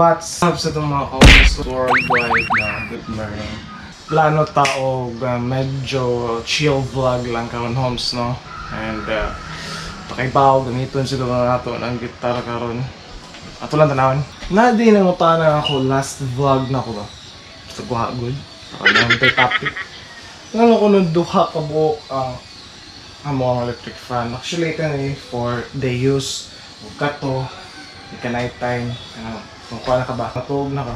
What's up sa itong mga homies worldwide na good morning. Plano ta og medyo chill vlog lang karon, homes, no? And pakaibaw gamiton siguro nato ng gitara karon. Ato lang tanawon. Na di nangutana ako last vlog na ko ba? Sa guha good. Ano ang topic? Ngano ko nung duha ka buok ang amo ang electric fan. Actually, kani for day use. Ug kato, ika night time. Ano, kung kuha na ka ba? Matug na ka.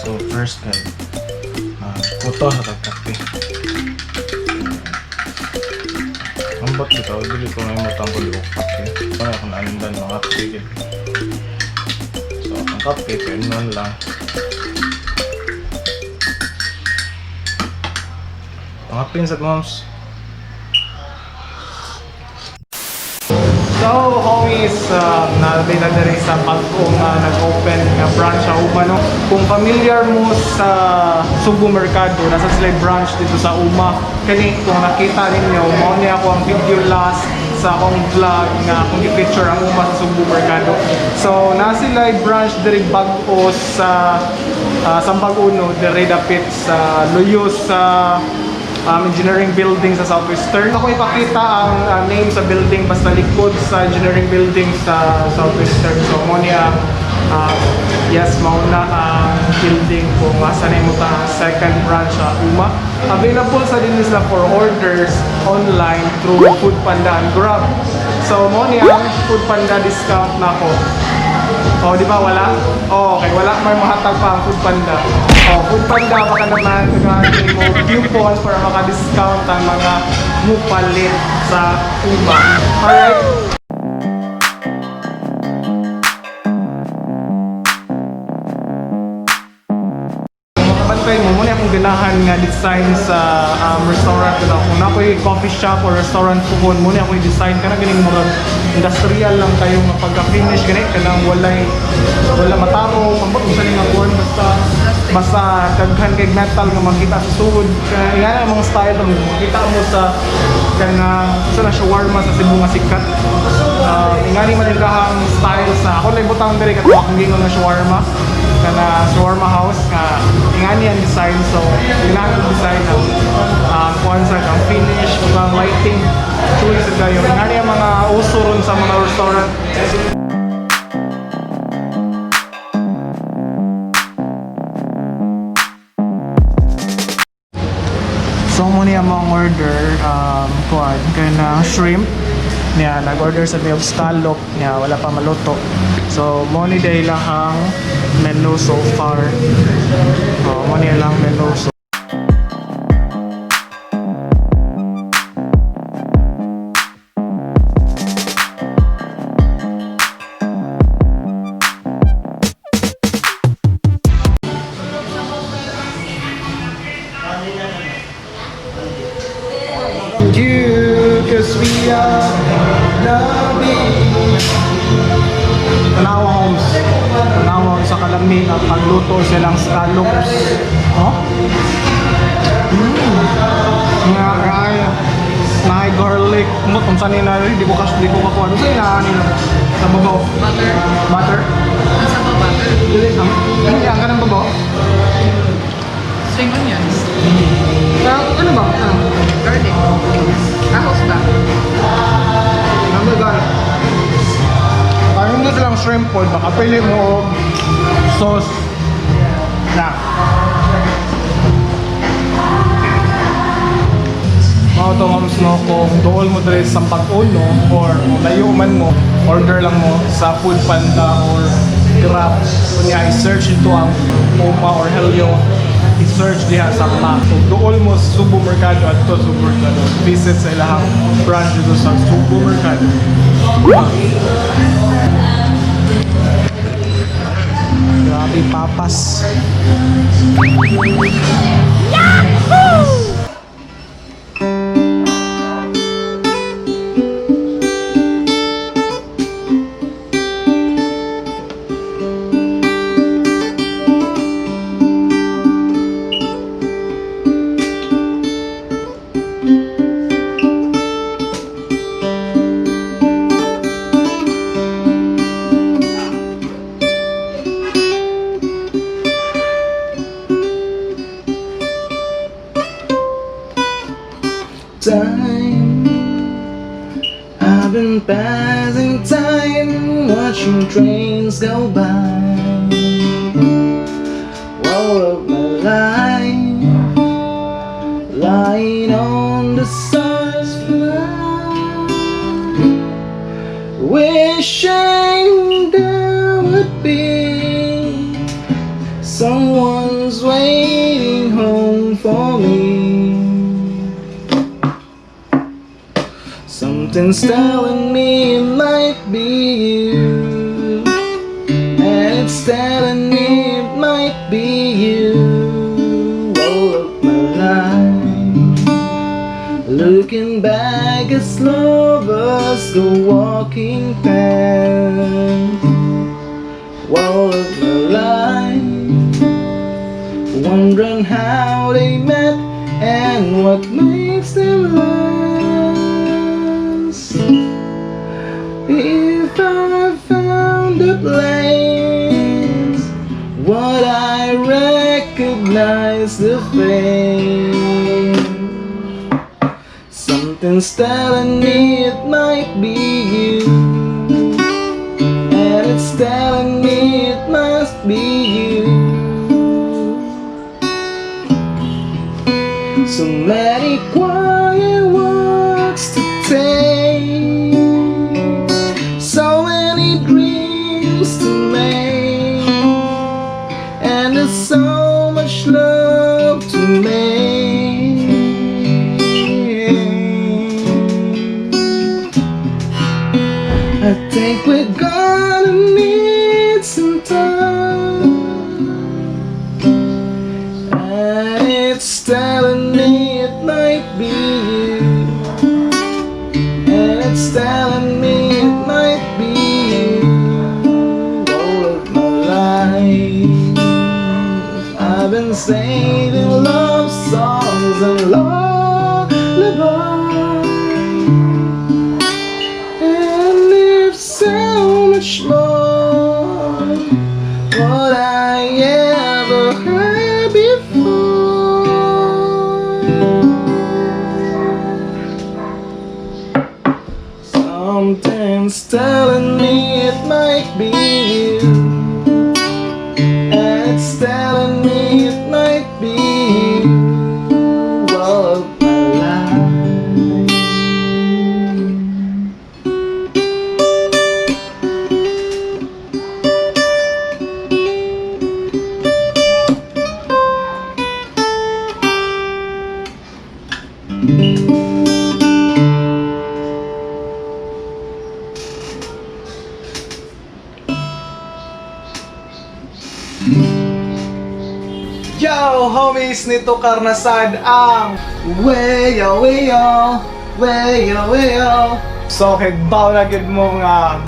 So first kay kuto sa tagkape. Ambot bitaw, dili ko may mutang ko og kape. Wala akong naandan mga kape gid. So ang kape kay nun lang. Pangapin sa moms. So, homies, nalabay na diri sa bagong nag-open nga branch sa Uma, no? Kung familiar mo sa Subo Mercado, nasa sila yung branch dito sa Uma. Kani, kung nakita ninyo, mao niya ako ang video last sa akong vlog nga akong i-feature ang Uma sa Subo Mercado. So, nasa sila yung branch diri bag-o sa Sambag Uno, diri dapit sa Luyos sa engineering building sa Southwestern. Ako ipakita ang name sa building basta likod sa engineering building sa Southwestern. So mo niya yes, mao na ang building kung asa na mo ta second branch sa Uma. Available sa din sila for orders online through Food Panda and Grab. So mo niya ang Food Panda discount na ko. Oh, di ba wala? Oh, okay, wala may mahatag pa ang Food Panda. Oh, Food Panda baka naman tagaan mo coupon para maka-discount ang mga mupalit sa Uma. Alright. Makabantay mo, muna akong ganahan nga design sa restaurant ko na. Kung na ako'y coffee shop or restaurant puhon, muna ako'y design kana ganing murag industrial lang kayo nga pagka-finish gani kanang walay wala mataro ambot unsa ni nga kuan basta basta daghan kay metal nga makita sa sud kaya nga ang mga style nga makita mo sa kanang sa na shawarma sa Cebu nga sikat, ingani man yung kahang style sa ako lang butang diri kato akong gingon nga shawarma kana shawarma house nga ingani ang design. So ingani ang design ang kuan sa ang finish ug ang lighting choice sa kayo ingani ang mga uso ron sa mga restaurant. So mo niya among order, kuan kana shrimp niya, nag-order sa milk scallop niya, wala pa maluto. So mo ni day lahang menu so far. Oh, mo ni lang menu so. You, 'cause we are loving. Tanawa, homes. Tanawa sa kalami ang pagluto silang scallops. Oh? Nga kaya. Naay garlic. Mo kung saan na di ko kas di ko kakuha. Ano sa ina nila? Sa babaw. Butter. Butter. Ang sabaw butter. Dili ang ang ang kanang babaw. String onions. Ang ano ba? Ano? Garlic. Ahos ba? Ano ba? Parang gusto lang shrimp pod, baka pili mo og sauce na. Mao to, mams, no, kung dool mo diri sa Pag-uno or kung layo man mo, order lang mo sa Food Panda or Grab. Kunya i-search ito ang Uma or Helio I-search diha sa map. Kung duol mo sa Sugbo Mercado adto Sugbo Mercado. Visit sa ilahang branch dito sa Sugbo Mercado. Grabe papas. Time. I've been passing time watching trains go by. All of my life, lying on the stars fly, wishing there would be someone's waiting home for me. Something's telling me it might be you. And it's telling me it might be you. All of my life. Looking back as lovers go walking past. All of my life. Wondering how they met and what makes them last. If I found a place, would I recognize the face? Something's telling me it might be you. And it's telling me it must be you. So many quiet walks to take, so many dreams to make, and there's so much love to make. I think we're gonna need some time. And it's telling me it might be you. And it's telling me it might be you. All of my life, I've been saving love songs and lullabies. And if so much more what I ever had before. Something's telling me it might be you. And it's telling me it might be you. All of my life. Yo, homies! Nito karnasad ang Wayo, wayo, wayo, wayo. So, kigbaw na gid mo nga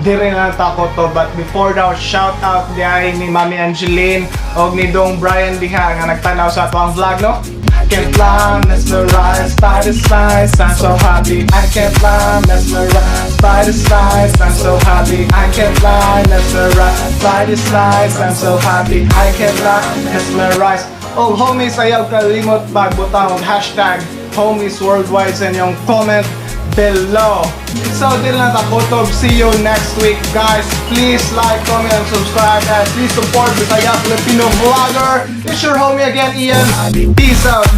dire na tako to. But before daw, shout out diay ni Mami Angeline og ni Dong Brian diha nga nagtanaw sa ato ang vlog, no? I can't lie, mesmerized by the sights. I'm so happy. I can't lie, mesmerized by the sights. I'm so happy. I can't lie, mesmerized by the sights. I'm so happy. I can't lie, mesmerized. Oh, homies, ayaw kalimot magbutang og #HomiesWorldwide sa inyong comment below. So, dili na takutob. See you next week, guys. Please like, comment, and subscribe. And please support Bisaya Filipino vlogger. It's your homie again, Ian. Peace out.